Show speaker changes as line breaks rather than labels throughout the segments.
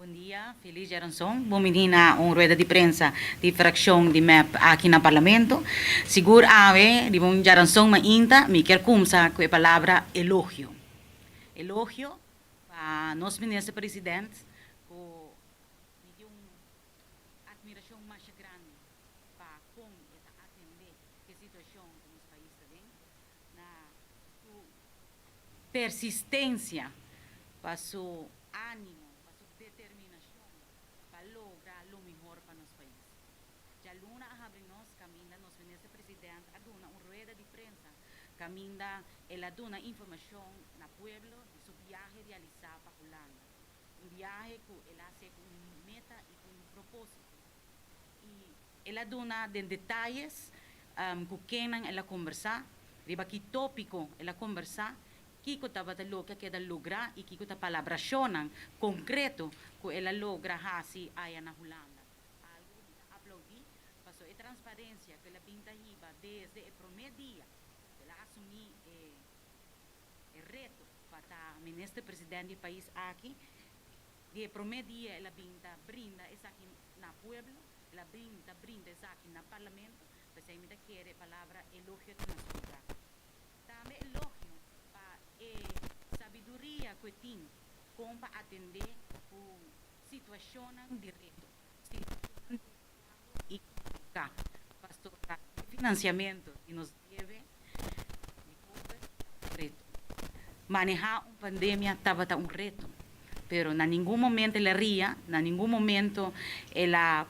Bon dia, felis djaranson. Bon bini na un rueda di prensa di fraccion di mep aki na Parlamento. Sigur awe riba un djaranson mainta mi kier cumsa cu e palabra elogio. Elogio pa nos Minister President cu mi tin un admiracion masha grandi pa con e ta atende cu e situacion cu nos pais ta den, na su persistencia, pa su animo, pa su determinacion pa logra lo mihor pa nos pais. Djaluna a habri nos caminda nos Minister President a duna un rueda di prensa caminda el a duna informacion na pueblo di su biahe realisa pa Hulanda. Un biahe cu el a hace cu un meta y cu un proposito. Y el a duna den detayes cu kennan el a combersa, riba ki topico el a combersa, kico tabata loke a keda logra y kico ta palabracionnan concreto cu el a logra haci aya na Hulanda. Algo cu mi ta aplaudi, paso e transparencia cu el a bin ta hiba desde e prome dia cu el a asumi e e reto pa ta Minister President di e pais aki, di e prome dia el a bin ta brinda esaki na pueblo, el a bin ta brinda esaki na Parlamento, p'esei mi ta kere e palabra elogio ta na su lugar. Tambe elogio pa e sabiduria ku e tin kon pa atendé ku situashonnan di reto, situashonnan delikado i kompliká, pasobra e finansiamentu di nos debe di pober ta un reto. Manehá un pandemia tabata un reto, pero na ningun momento el a ria, na ningun momento el a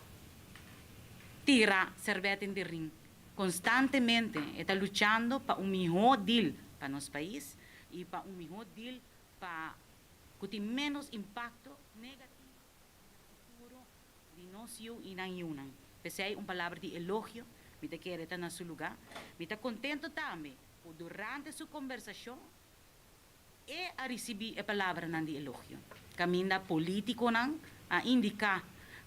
tira sèrbèt den di rin. Konstantemente e ta luchando pa un mihó deal pa nos pais i pa un mihó deal pa ku tin ménos impakto negativo riba futuro di nos yu i nan yunan. P'esei un palabra di elogio mi ta kere ta na su lugá. Mi ta kontento tambe ku durante su kombersashon E a risibí e palabranan di elogio. Kaminda polítikonan a indiká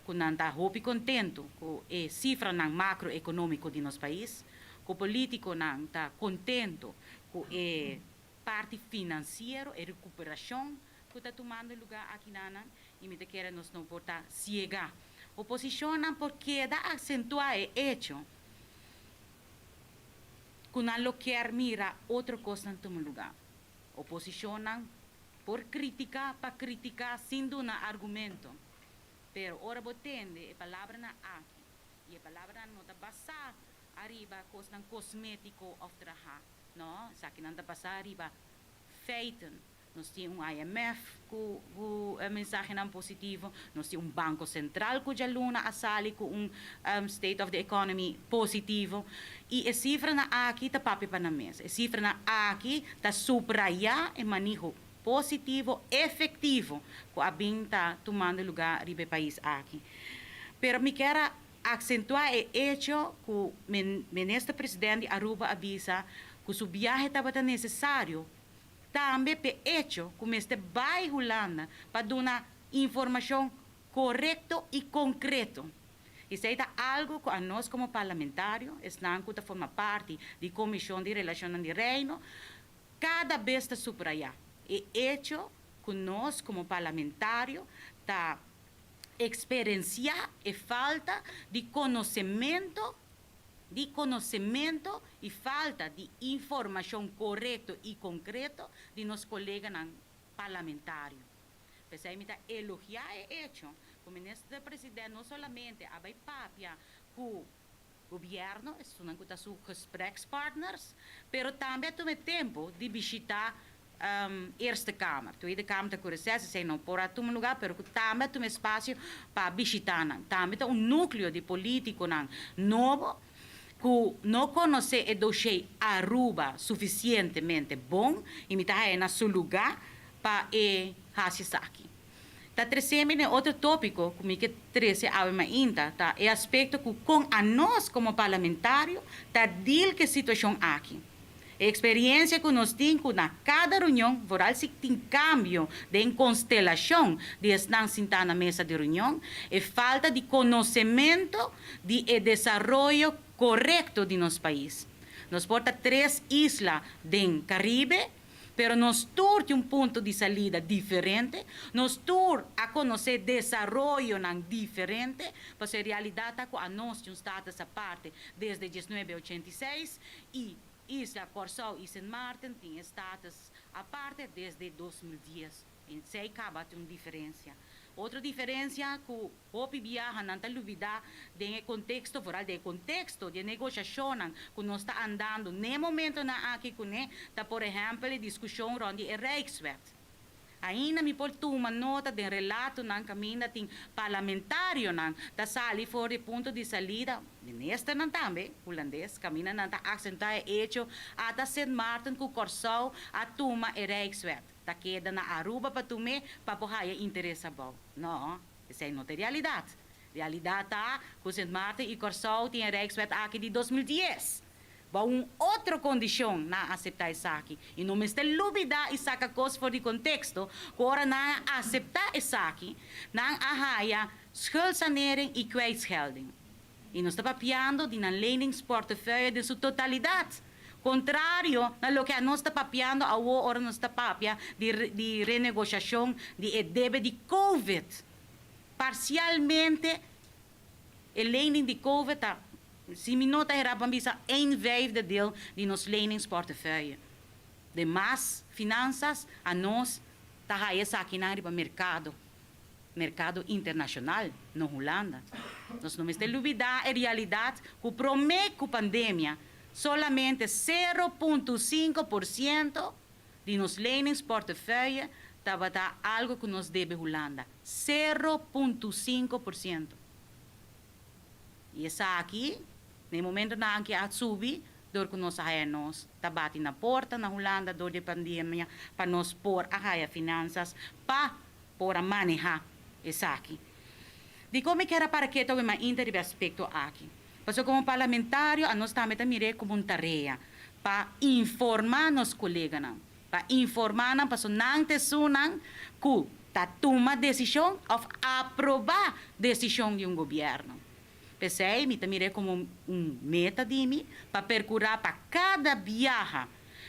ku nan ta hopi kontentu ku e sifranan makroekonómiko di nos pais, ku polítikonan ta kontentu ku e parti finansiero, e rekuperashon ku ta tumando lugá akinanan i mi ta kere nos no por ta siegá. Oposishonnan por keda aksentuá e echo ku nan lo kier mira otro kosnan tuma lugá. Oposishonnan por kritiká pa kritiká sin duna argumento, pero ora bo tende e palabranan aki i e palabranan no ta basá ariba kosnan kosmétiko òf trahá, no, esakinan ta basá riba feiten. Nos tin un IMF ku mensahenan positivo, nos tin un Banko Sentral ku djaluna a sali ku un State of the Economy positivo i e sifranan aki ta papia pa nan mes. E sifranan aki ta subrayá e maniho positivo efektivo ku a bin ta tumando lugá riba e pais aki. Pero mi kier a aksentuá e echo ku Minister President di Aruba a bisa ku su biahe tabata nesesario Tambe p'e echo ku mester bai Hulanda pa duna informashon korekto i konkreto. Esei ta algu ku anos komo parlamentario, esnan ku ta forma parti di Komishon di Relashonnan di Reino, kada bes ta subrayá. E echo ku nos komo parlamentario ta eksperensiá e falta di konosementu di konosementu i falta di informashon korekto i konkreto di nos koleganan parlamentario. P'esei mi ta elogiá e echo ku Minister President no solamente a bai papia ku gobièrnu, esunnan ku ta su gesprekspartners, pero tambe a tuma e tempu di bishitá Eerste Kamer. Tweede Kamer ta ku reses, esei no por a tuma lugá, pero ku tambe a tuma espasio pa bishitá nan. Tambe ta un núkleo di polítikonan nobo ku no konosé e doshé Aruba sufisientemente bon i mi ta haña na su lugá pa e hasi esaki. Ta trese mi den otro tópiko ku mi ke trese awe mainta, ta e aspekto ku kon anos komo parlamentario ta dil ku e situashon aki. E eksperiencia ku nos tin ku na kada reunion, vooral si tin kambio den konstelashon di esnan sintá na mesa di reunion, e falta di konosementu di e desaroyo korekto di nos pais. Nos por ta tres isla den Karibe, Pero nos tur tin un punto di salida diferente, nos tur a konosé desaroyonan diferente, pasobra e realidat ta ku anos tin un status aparte desde 1986 i Isla Kòrsou i Sint Maarten tin e status aparte desde 2010. Esei kaba tin un diferensia. Otro diferensia ku hopi biaha nan ta lubidá den e konteksto, foral den e konteksto di e negoshashonnan ku nos ta andando n'e momentonan aki kuné, ta por ehèmpel e diskushon rònt di e Rijkswet. Ainda mi por tuma nota den relatonan kaminda tin parlamentarionan ta sali for di punto di salida, ministernan tambe, hulandes, kaminda nan ta aksentá e echo ata Sint Maarten ku Kòrsou a tuma e Rijkswet, ta keda na Aruba pa tum'é pa por haya interes abou. No, esei no ta e realidat. Realidat ta ku Sint Maarten i Kòrsou tin e Rijkswet aki di 2010. Bou un otro kondishon nan a aseptá esaki. I no mester lubidá i saka kos for di konteksto ku ora nan a aseptá esaki, nan a haya schuldsanering i kwijtschelding. I nos ta papiando di nan leningsportefeuille den su totalidat, kontrario na loke anos ta papiando awor ora nos ta papia di di renegoshashon di e debe di Covid. Parsialmente E lening di Covid ta, si mi no ta hera ban bisa, een vijfde deel di nos leningsportefeuille. Demas finansas a nos ta haya esakinan riba merkado, merkado internashonal, no Hulanda. Nos no mester lubida e realidat ku prome ku pandemia solamente 0.5% di nos leningsportefeuille tabata algo ku nos debe Hulanda, 0.5%. I esaki, na e momentonan aki a subi dor ku nos a haya nos ta bati na porta na Hulanda dor di e pandemia pa nos por a haya finansas pa por a maneha esaki. Dikon mi kier a para keto awe mainta riba e aspekto aki? Pasobra komo parlamentario anos tambe ta mir'é komo un tarea pa informá nos koleganan, pa informá nan pasobra nan ta esunnan ku ta tuma desishon òf aprobá desishon di un gobièrnu. P'esei mi ta mir'é komo un meta di mi pa perkurá pa kada biaha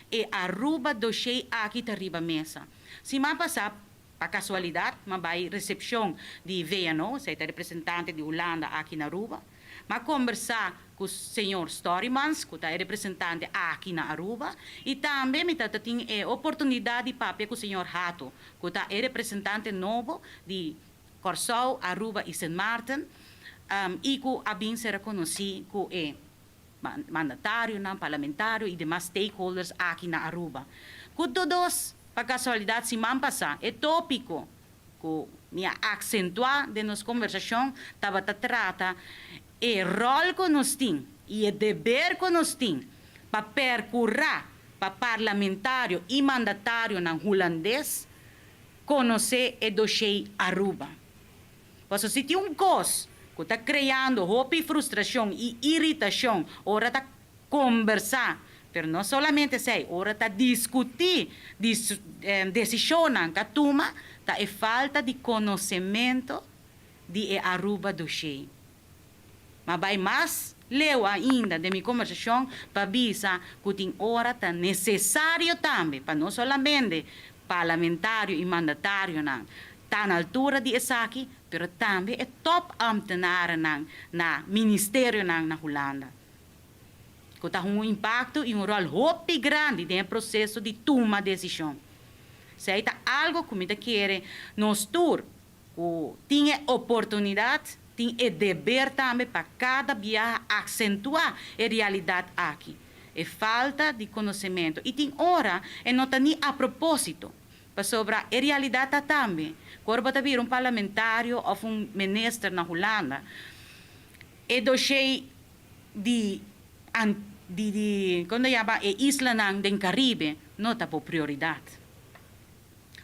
e Aruba doshé aki ta riba mesa. Siman pasá Pa kasualidat m'a bai resepshon di VNO, esei ta representante di Hulanda aki na Aruba. M'a kombersá ku señor Storymans, ku ta e representante aki na Aruba, i tambe mi ta tin e oportunidat di papia ku señor Hato, ku ta e representante nobo di Kòrsou, Aruba i Sint Maarten, i ku a bin ser rekonosí ku e mandatarionan, parlamentario i demas stakeholders aki na Aruba. Ku todos, pa kasualidat siman pasá, e tópiko ku mi a aksentuá den nos kombersashon tabata trata e ròl ku nos tin i e deber ku nos tin pa perkurá pa parlamentario i mandatarionan hulandes konosé e doshei Aruba. Pasobra si tin un kos ku ta kreando hopi frustrashon i iritashon ora ta kombersá, pero no solamente esei, ora ta diskutí desishonnan ta tuma, ta e falta di konosementu di e Aruba doshé. Ma bai mas leu ainda den mi kombersashon pa bisa ku tin ora ta nesesario tambe pa no solamente parlamentario i mandatarionan ta na altura di esaki, pero tambe e topambtenarennan na ministerionan na Hulanda, ku ta hunga un impakto i un ròl hopi grandi den e proseso di tuma desishon. Esei ta algu ku mi ta kere nos tur ku tin e oportunidat, tin e deber tambe pa kada biaha aksentuá e realidat aki, e falta di konosementu. I tin ora e no ta ni a propósito, pasobra e realidat ta tambe ku ora bo ta bira un parlamentario òf un minister na Hulanda, e doshé di di di kon ta yama e islanan den Karibe no ta bo prioridat.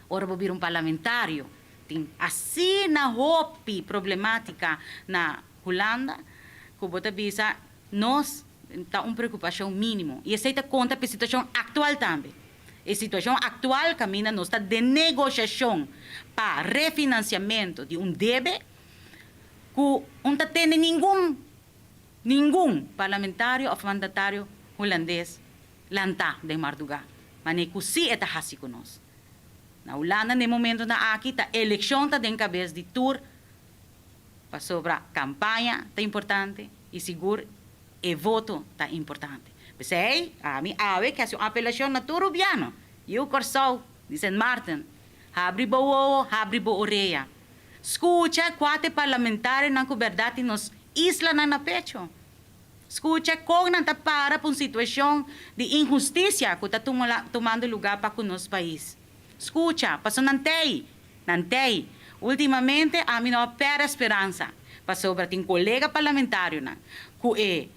Ora bo bira un parlamentario tin asina hopi problematica na Hulanda cu bo ta bisa nos ta un preocupacion minimo y esey ta conta pa e situacion actual tambe. E situacion actual caminda nos ta den negociacion pa refinanciamento di un debe cu un ta tene ningun ningun parlamentario of mandatario Hulandes lanta den marduga. Manera ku si e ta hasi ku nos. Na Hulanda na e momentonan aki ta elekshon ta den kabes di tur pasobra kampaña ta importante i sigur e voto ta importante. P'esei ami awe ke hasi un apelashon na tur rubiano, yu Kòrsou, di Sint Maarten, habri bo wowo, habri bo orea. Skucha kua ta e parlamentarionan ku bèrdat tin nos islanan na pecho. Skucha kon nan ta para pa un situashon di inhustisia ku ta tumando lugá pa ku nos pais. Skucha, paso nan t'ei, nan t'ei. Ultimamente ami no a pèrdè speransa, pasobra tin kolega parlamentarionan ku e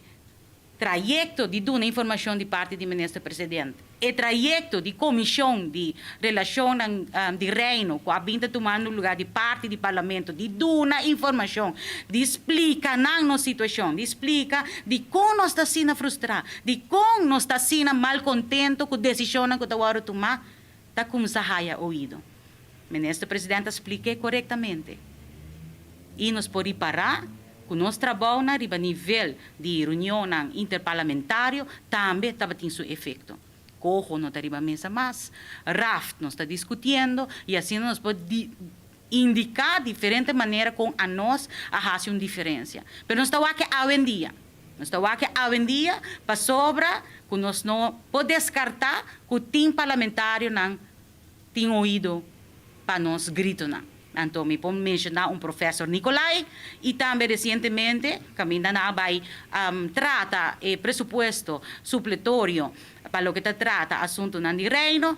trayekto di duna informashon di parti di Minister President, e trayekto di Komishon di Relashonnan di Reino ku a bin ta tumando lugá di parti di Parlamento di duna informashon, di splika nan nos situashon, di splika dikon nos ta asina frustrá, dikon nos ta asina malkontento ku desishonnan ku ta wòrdu tumá, ta kumsa haya oido. Minister President a splik'é korektamente i nos por ripará ku nos trabounan riba nivel di reunionnan interparlamentario tambe tabatin su efekto. Coho no ta riba mesa mas, raft nos ta diskutiendo i asina nos por indiká diferente manera kon anos a hasi un diferensia. Pero nos ta wak awendia, nos ta wak awendia pasobra ku nos no por deskartá ku tin parlamentarionan tin oido pa nos gritonan. Anto mi por menshoná un Professor Nicolai i tambe resientemente kaminda nan a bai trata e presupuesto supletorio pa loke ta trata asuntunan di Reino.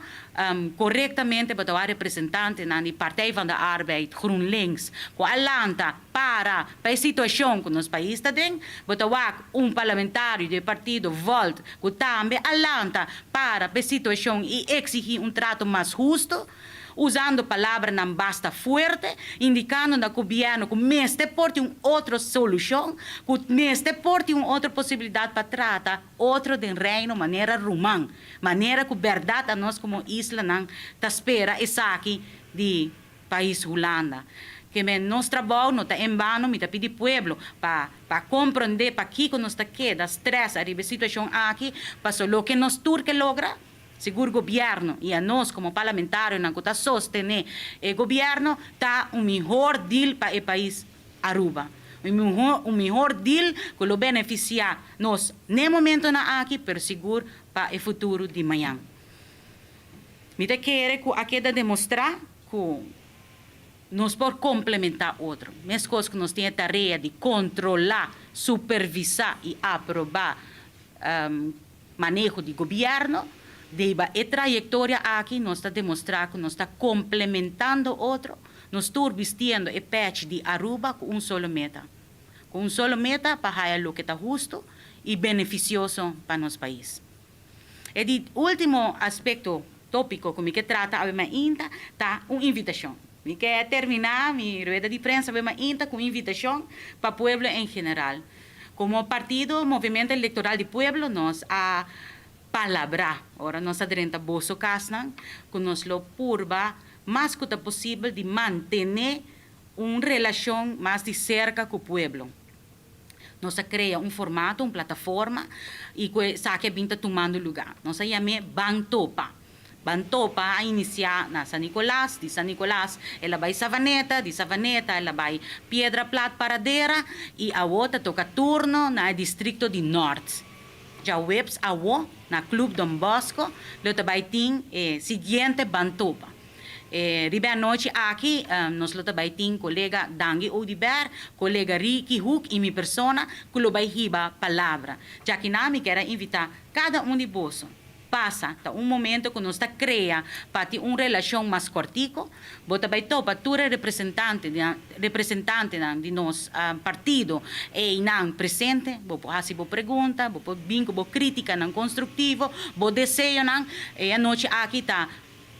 Korektamente bo ta wak representantenan di Partij van de Arbeid, GroenLinks, ku a lanta para pa e situashon ku nos pais ta den. Bo ta wak un parlamentario di e partido Volt ku tambe a lanta para pa e situashon i eksigí un trato mas hustu, usando palabranan basta fuerte, indikando na gobièrnu ku mester por tin un otro solushon, ku mester por tin un otro posibilidat pa trata otro den Reino manera ruman, manera ku bèrdat anos komo islanan ta spera esaki di pais Hulanda. Ke men nos trabou no ta en bano, mi ta pidi pueblo pa pa komprondé pakiko nos ta keda strès ariba e situashon aki, paso loke nos tur ke logra, sigur gobièrnu i anos komo parlamentarionan ku ta sostené e gobièrnu, ta un mihor deal pa e pais Aruba. Un mihor un mihor deal ku lo benefisiá nos n'e momentonan aki, pero sigur pa e futuro di mañan. Mi ta kere ku a keda demostrá ku nos por komplementá otro. Meskos ku nos tin e tarea di kontrolá, supervisá i aprobá maneho di gobièrnu, deba e trayektoria aki nos ta demostrá ku nos ta komplementando otro, nos tur bistiendo e pèchi di Aruba ku un solo meta, ku un solo meta pa haya loke ta hustu i benefisioso pa nos pais. E di último aspekto tópiko ku mi ke trata awe mainta ta un invitashon. Mi ke terminá mi rueda di prensa awe mainta ku un invitashon pa pueblo en general. Komo partido Movimiento Electoral di Pueblo nos a palabrá ora nos a drenta boso kasnan ku nos lo purba mas ku ta posibel di mantené un relashon mas di serka ku pueblo. Nos a krea un formato, un plataforma, i ku esaki a bin ta tumando lugá. Nos a yam'é Ban Topa. Ban Topa a inisiá na San Nicolas, di San Nicolas el a bai Savaneta, di Savaneta el a bai Piedra Plat Paradera i awo ta toka turno na e distrikto di Nort. Djaweps awo na Club Don Bosco lo ta bai tin e siguiente Ban Topa. E riba e anochi aki nos lo ta bai tin kolega Dangui Oduber, kolega Ricky Hoek i mi persona ku lo bai hiba palabra. Djakinan mi kier a invitá kada un di boso pasa ta un momento ku nos ta krea pa tin un relashon mas kòrtiku. Bo ta bai topa tur e representante representantenan di nos partido einan presente. Bo por hasi bo pregunta, bo por bin ku bo krítikanan konstruktivo, bo deseonan. E anochi aki ta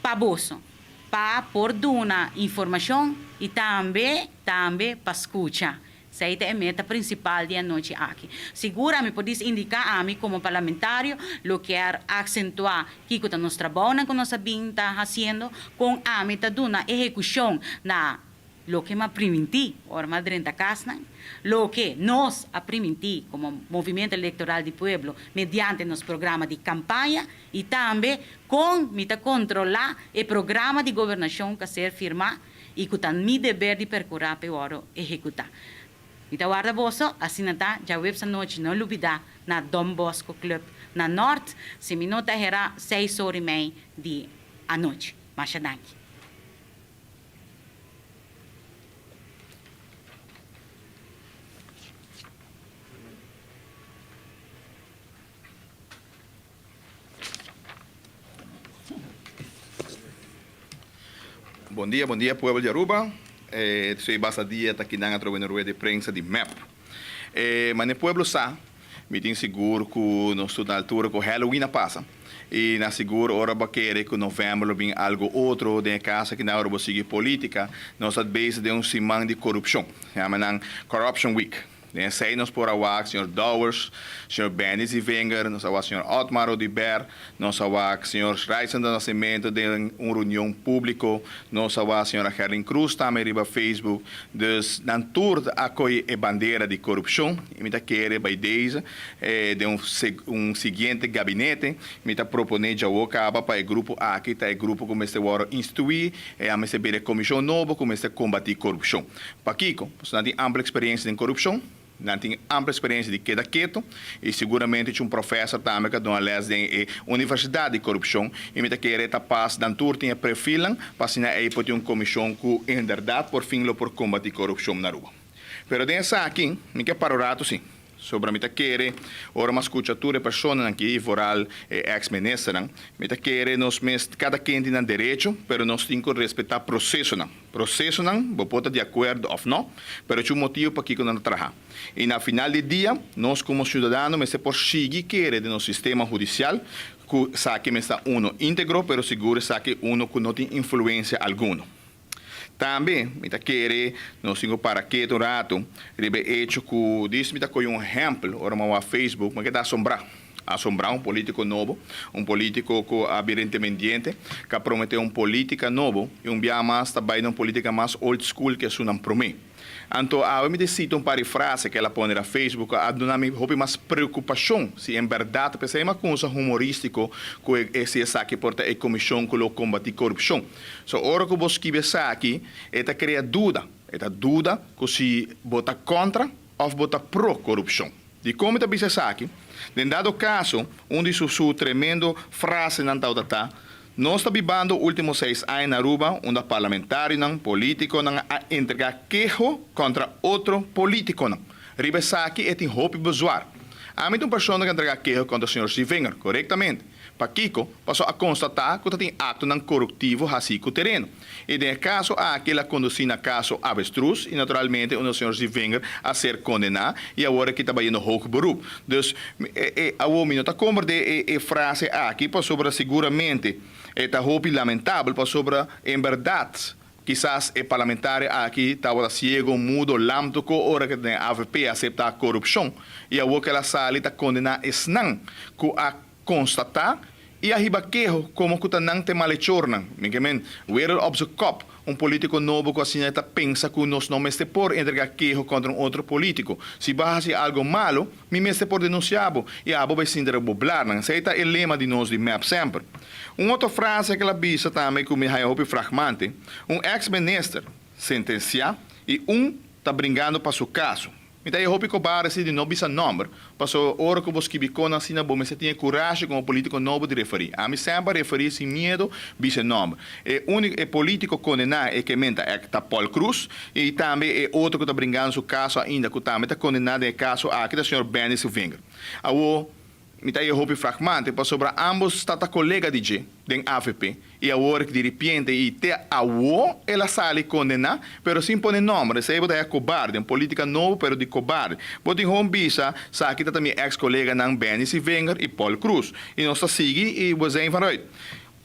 pa boso, pa por duna informashon i tambe tambe pa skucha. Esei ta e meta prinsipal di e anochi aki. Sigur ami por dis indiká ami komo parlamentario lo kier aksentuá kiko ta nos trabounan ku nos a bin ta hasiendo, kon ami ta duna ehekushon na. Loke m'a primintí ora m'a drenta kasnan, loke nos a primintí komo Movimiento Electoral di Pueblo mediante nos programa di kampaña i tambe kon mi ta kontrolá e programa di gobernashon ku a ser firmá i ku ta mi deber di perkurá pa e wòrdu ehekutá. Mi ta warda boso, asina ta, djaweps anochi no lubidá na Don Bosco Club na Nort, si mi no ta herá seis or i mei di anochi. Masha danki.
Bon dia, bon dia pueblo di Aruba. Eh, soy basta dia ta kinan atrobe na rueda di prensa di mep. Eh, mane pueblo sa, mi tin sigur ku nos tur na altura ku Halloween a pasa. I na sigur ora bo a kere ku november lo bin algo otro den e kas aki nan ora bo sigui politica, nos ta bezig den un siman di korupshon. Yama nan Corruption Week. Den esei nos por a wak señor Dowers, señor Benny Zievinger, nos a wak señor Otmar Oduber, nos a wak señor Ryson do Nascimento den un reunion publico, nos a wak señora Gerlin Cruz tambe riba Facebook. Dus nan tur a coge e bandera di corupcion y mi ta kere bay deze den un un siguiente gabinete mi ta propone djawo caba pa e grupo aki ta e grupo cu mester worde instui y a mester bira e comision nobo cu mester combati corupcion. Pakiko? Pasobra nan tin amplo eksperensia den korupshon, nan tin amplo eksperensia di keda keto i siguramente cu un profesor tambe ku a duna les den e universidat di korupshon i mi ta kere ta pas nan tur tin e prefilnan pa asina ei por tin un komishon ku inderdat por fin lo por kombati korupshon na Aruba. Pero den esaki mi ke para un ratu si. Sobra mi ta kere, ora mi a skucha tur e personanan aki, vooral e ex ministernan, mi ta kere nos mes, kada ken tin nan derecho, pero nos tin ku respetá prosesonan. Prosesonan, bo por ta di akuerdo òf no, pero tin un motibu pakiko nan ta traha. I na final di dia, nos komo siudadano mester por sigui kere den nos sistema hudisial, ku esaki mester ta uno íntegro, pero sigur esaki uno ku no tin influensia alguno. Tambe mi ta kere nos tin ku para ketu un ratu riba e echo ku dis mi ta kohe un ehèmpel ora mi a wak Facebook mi a keda asombrá, asombrá un polítiko nobo, un polítiko ku a bira independiente ku a prometé un polítika nobo i un biaha mas ta bai na un polítika mas old school ku esunnan promé. Anto awe mi ta sita un par di frase ku el a pone na Facebook ku a duna mi hopi mas preokupashon si en bèrdat p'esei mi a kumsa humoristiko ku e si esaki por ta e komishon ku lo kombatí korupshon. So ora ku bo skibi esaki e ta krea duda. E ta duda ku si bo ta kontra òf bo ta pro korupshon. Dikon mi ta bisa esaki? Den dado kaso, un di su su tremendo frasenan tabata ta, Nos ta bibando ultimo seis aña na Aruba unda parlamentarionan, politiconan a entrega keho contra otro politiconan. Riba esaki e tin hopi bezwaar. Ami ta un persona cu a entrega keho contra señor Sievinger, corectamente. Pakico? Pasobra a constata cu ta tin actonan coruptivo haci cu tereno. Y den e caso aki el a conduci na caso Avestruz y naturalmente unda señor Sievinger a ser condena y awor aki ta bayendo hoog beroep. Dus awor mi no ta comprende e frase aki pasobra seguramente e ta hopi lamentabel pasobra en berdad kisas e parlamentario aki tabata ciego, mudo, lamto cu ora cu den avp a acepta corupcion y awor cu el a sali ta condena esnan cu a constata y a hiba keho como cu ta nan t'e malhechornan. Mi ke men, wereld op z'n kop, un politico nobo cu asina ta pensa cu nos no mester por entrega keho contra un otro politico. Si bo a haci algo malo, mi mester por denuncia bo y abo bay sinta riba bo blarnan. Esey ta e lema di nos di mep semper. Un otro frase cu el a bisa tambe cu mi haya hopi fragmante, Un ex minister sentencia y un ta bringando pa su caso. Mi ta e hopi kobar si di no bisa nomber, paso ora ku bo skibi kon asina bo mester tin e kurashi komo politiko nobo di referí. Ami semper a referí sin miedo bisa e nomber. E uniko e politiko kondená e ke men ta ek ta Paul Croes i tambe e otro ku ta bringando su kaso ainda ku tambe ta kondená den e kaso aki ta señor Benny Sylvinger. Awo Mi ta e hopi fragmante pasobra ambos ta ta colega di dje den avp y awor di ripiente y te awo el a sali condena pero sin pone nomber. Esey bo ta haya cobarde, un politica nobo pero di cobarde. Bo tin hon bisa saki ta ta mi ex coleganan Benny Sievinger y Paul Croes y nos ta sigui y we zijn van uit.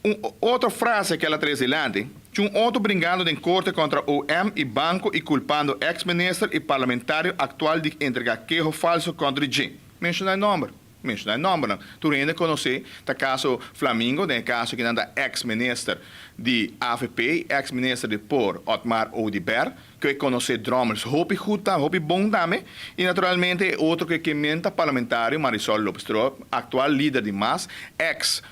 Un otro frase cu el a trece dilanti, Cu un otro bringando den corte contra OM y banco y culpando ex minister y parlamentario actual di entrega keho falso contra dje. Menshoná e nòmber. Menshoná e nòmbernan. Tur hende konosé ta kaso Flamingo, den e kaso kinan ta eks minister di avp, eks minister di por Otmar Oduber, ku e konosé Drommels hopi goed ta, hopi bon tambe. I naturalmente e otro ku e kemen ta parlamentario Marisol Lopez Tromp, aktual lider di mas, eks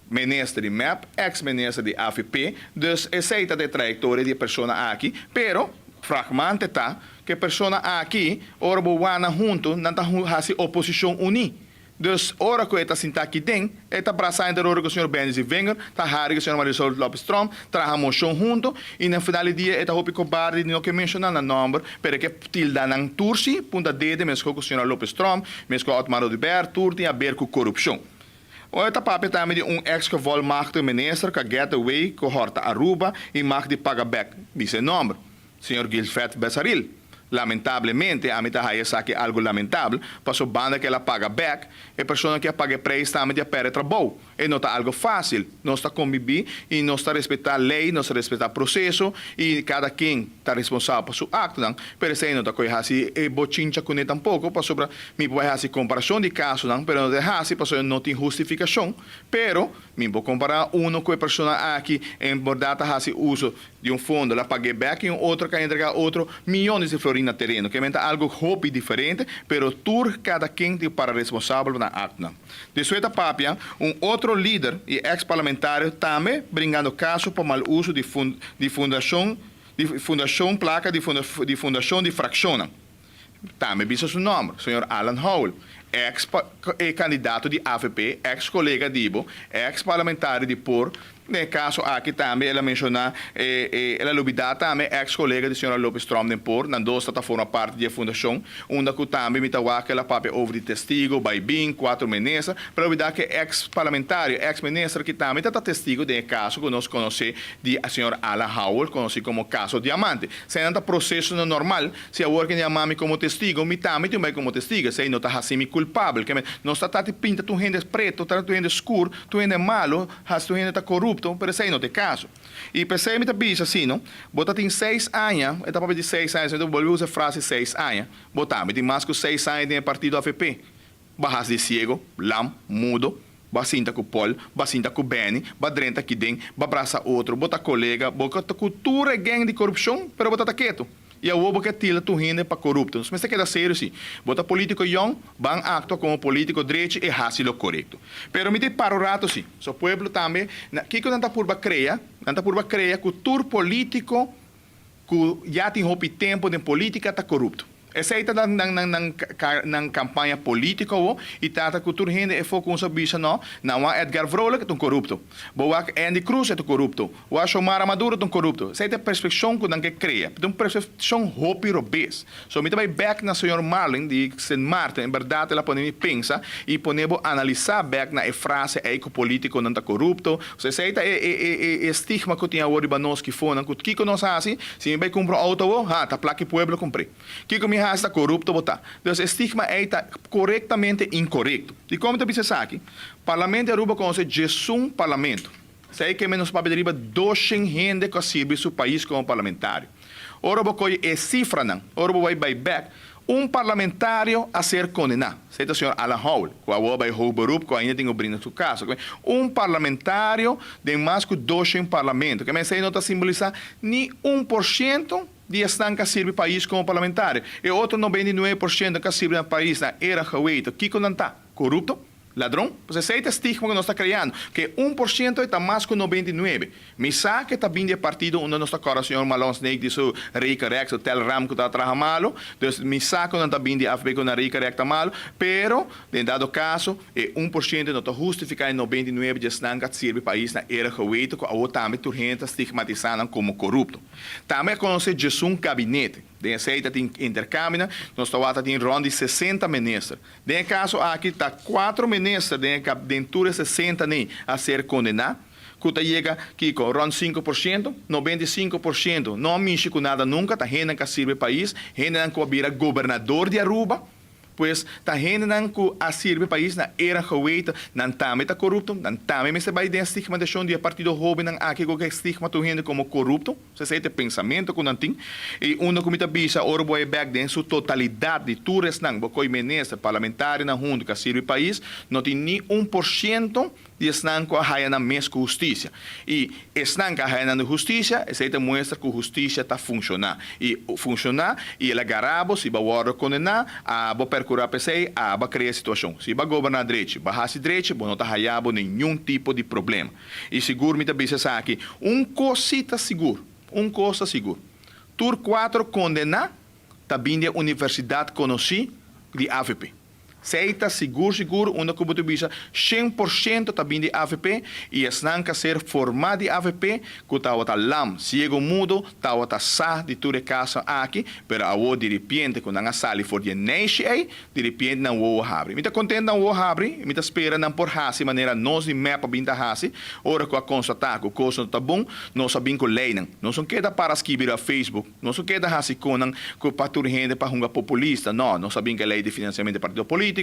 minister di mep, eks minister di avp. Dus esei ta e trayektoria di e persona aki. Pero fragmante ta ku e persona aki, ora bo wak nan huntu, nan ta hasi oposishon uní. Dus ora ku e ta sintá aki den, e ta brasá entre ora ku señor Benny Zievinger ta hari ku señor Marisol Lopez Tromp traha moshon huntu i na final di dia e ta hopi kobarde di no ke menshoná nan nòmber, pero e ke tilda nan tur si, punta dede meskos ku señora Lopez Tromp, meskos Otmar Oduber, tur tin aber ku korupshon. Ora ta papia tambe di un ex gevolmachtigde minister ku a get away ku hòrta Aruba i mag di paga bèk, bisa e nòmber. Señor Guilfred Besaril. Lamentablemente, ami ta haya esaki algo lamentabel, paso banda cu el a paga bek, e persona cu a paga e prijs tambe di a perde trabou. E no ta algo facil. Nos ta conbibi y nos ta respeta ley, nos ta respeta proceso y cada quien ta responsabel pa su actonan, pero esey no ta coge haci e bochincha cune tampoco, pasobra mi por bay haci comparacion di casonan, pero no ta haci pasobra no tin hustificacion, pero mi por compara uno cu e persona aki en berdad ta haci uso di un fondo la pag'é bek i un otro ka entregá otro miyones di florin na tereno. Ke men ta algo hopi diferente, pero tur kada ken tin para responsabel pa nan actonan. Despues ta papia un otro lider i ex parlamentario tambe bringando caso pa mal uso di di fundacion di fundacion placa di di fundacion di fraccionnan. Tambe bisa su nomber, señor Alan Howell, ex candidato di avp, ex colega di bo, ex parlamentario di por, Den e caso aki tambe el a menciona, el a lubida tambe ex colega di señora Lopez Tromp den por, nan dos ta ta forma parti di e fundacion, unda cu tambe mi ta wak el a papia over di testigo, bay bin, cuatro minister, pero a lubida cu e ex parlamentario, ex minister aki tambe ta ta testigo den e caso cu nos conoce di señor Alan Howell, conoci como caso Diamante. Eseinan ta procesonan normal. Si awor ken yama mi komo testigo, mi tambe tin bai komo testigo. Esei no ta hasi mi kulpabel. Ke men, nos ta trata di pinta tur hende preto, trata tur hende skur, tur hende malu, hasi tur hende ta korupto, pero esei no ta e kaso. I p'esei mi ta bisa asina, bo ta tin seis aña, e ta papia di seis aña, mi ta bolbe usa e frase seis aña, bo tambe tin mas ku seis aña den e partido avp. Bo a hasi di siego, lam, mudo, bo a sinta ku Paul, bo a sinta ku Benny, bo a drenta aki den, bo a brasa otro, bo ta kolega, bo ta ku tur e geng di korupshon, pero bo ta ta ketu. I awor bo ke tilda tur hende pa korupto. Nos mester keda serio si. Bo ta politiko yòn, ban aktua komo politiko drechi i hasi lo korekto. Pero mi ta para un rato si. So pueblo tambe, na kiko nan ta purba krea? Nan ta purba krea ku tur politiko ku ya tin hopi tempo den politika ta korupto. Esei ta nan nan nan nan nan kampaña politiko awo i trata ku tur hende e for ku un bisa no, nan wak Edgar Vrolijk ta un korupto, bo wak Endy Croes e ta korupto, wak Xiomara Maduro ta un korupto. Esei ta e perspekshon ku nan ke krea. Ta un perspekshon hopi robes. So mi ta bai bek na señor Marlin di Sint Maarten, en bèrdat el a pone mi pensa i pone bo analisá bek na e frase ei ku politikonan ta korupto. So esei ta e e e e stigma ku tin awor riba nos kifonan ku kiko nos hasi? Si mi bai kumpra un outo awor, ha, ta plak e pueblo kumpr'é. Kiko mi hasi ta korupto bo ta. Dus e stigma ei ta korektamente inkorekto. Dikon mi ta bisa esaki? Parlamento di Aruba konosé djesun parlamento. Esei ke men nos papia di riba doshen hende ku a sirbi su pais komo parlamentario. Ora bo koye e sifranan, ora bo bai bai bek, un parlamentario a ser kondená. Esei ta señor Alan Howell, ku awor a bai hoog beroep ku ainda tin ku brinda su kaso. Un parlamentario den mas ku doshen parlamento. Ke men esei no ta simbolisá ni un por shento di esnan ku a sirbi pais komo parlamentario. E otro 99% ku a sirbi nan pais na era geweten, kiko nan ta? Korupto? Ladron? Pues esei ta e stigma ku nos ta kreando, ku e 1% ei ta mas ku 99. Mi sa ku e ta bin di e partido unda nos ta kòrda señor Malon Snake di su rekenrek, su telram ku ta traha malu. Dus mi sa ku nan ta bin di avp ku nan rekenrek ta malu, pero den dado kaso e 1% no ta hustifiká e 99 di esnan ku a sirbi pais na era geweten ku awor tambe tur hende ta stigmatisá nan komo korupto. Tambe a konosé djesun gabinete. Den esei ta tin interkambionan, nos ta wak ta tin rònt di 60 minister. Den e kaso aki ta kuatro minister den e den tur e 60 nei a ser kondená, ku ta yega kiko rònt 5%, 95% no a mishi ku nada nunka, ta hendenan ku a sirbi e pais, hendenan ku a bira gobernador di Aruba. Pues ta hendenan ku a sirbi pais na era geweten, nan tambe ta korupto, nan tambe mester bai den stigmatashon di e partido hobennan aki ku ke stigma tur hende komo korupto. Esei ta e pensamentu ku nan tin. I unda ku mi ta bisa ora bo bai bek den su totalidat di tur esnan, bo koi minister, parlamentarionan huntu ku a sirbi pais, no tin ni un por siento di esnan ku a haya nan mes ku hustisia. I esnan ku a haya nan di hustisia, esei ta muestra ku hustisia ta funshoná. I funshoná, i el a gara bo, si bo a wòrdu kondená, abo perkurá pa esei, abo a krea e situashon. Si bo a goberná drechi, bo a hasi drechi, bo no ta haya bo ningun tipo di problema. I sigur mi ta bisa esaki, un kos si ta sigur, un kos ta sigur, tur kuatro kondená ta bin di e universidat konosí di avp. Esei ta sigur sigur unda ku bo ta bisa 100% ta bin di avp i esnan ku a ser formá di avp ku tabata lam, siego, mudo tabata sa di tur e kaso aki, pero awor diripiente ku nan a sali for di e neishi ei, diripiente nan wowo habri. Mi ta kontent nan wowo habri i mi ta spera nan por hasi manera nos di mep a bin ta hasi ora ku a konstatá ku kos no ta bon, nos a bin ku leinan. Nos no keda para skibi riba Facebook. Nos no keda hasi konan ku pa tur hende pa hunga populista, no, nos a bin ku e lei di finansiamentu di partido politiko,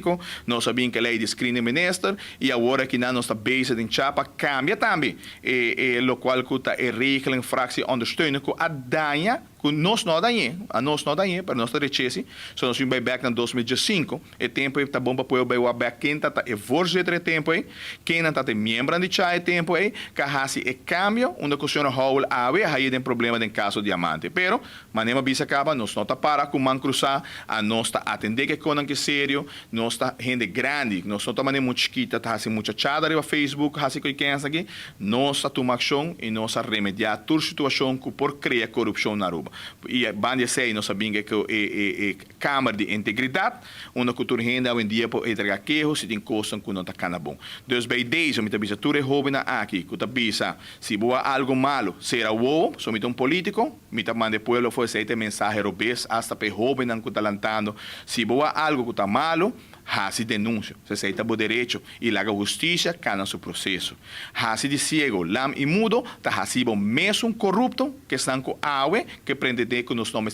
nos a bin ku e lei di screening minister i awor akinan nos ta bezig den cha pa kambia tambe e e lokual ku ta e regeling fractie ondersteuning ku a daña, ku nos no a dañ'é, a nos no a dañ'é pero nos ta rechesi, so nos bin bai bek na 2015, e tempu ei ta bon pa pueblo bai wak bek ken ta ta e voorzitter e tempu ei, kennan ta ta e miembronan di cha e tempu ei, ka hasi e kambio unda ku señor Howell awe a haye den problema den kaso Diamante. Pero, manera mi a bisa kaba, nos no ta para ku man krusá, a nos ta atendé ku e konan ke serio, nos ta hende grandi, nos no ta manera mucha chikita ta hasi muchachada riba Facebook, hasi ku e kens aki, nos ta tuma akshon i nos a remediá tur situashon ku por krea korupshon na Aruba. I banda di esei nos a binga ku e e Kamer di Integridat, unda ku tur hende awendia por entrega keho si tin kosnan ku no ta kana bon. Dus bij deze mi ta bisa tur e hobennan aki ku ta bisa si bo a algo malu, sera wowo, so mi ta un politiko, mi ta manda e pueblo afo esei ta e mensahe robes hasta pa e hobennan ku ta lantando, si bo a algo ku ta malu, hasi denunsio, esei ta bo derecho i laga hustisia kana su proseso. Hasi di siego, lam i mudo ta hasi bo mesun korupto ku esnan ku awe ke prendedé ku nos no mester.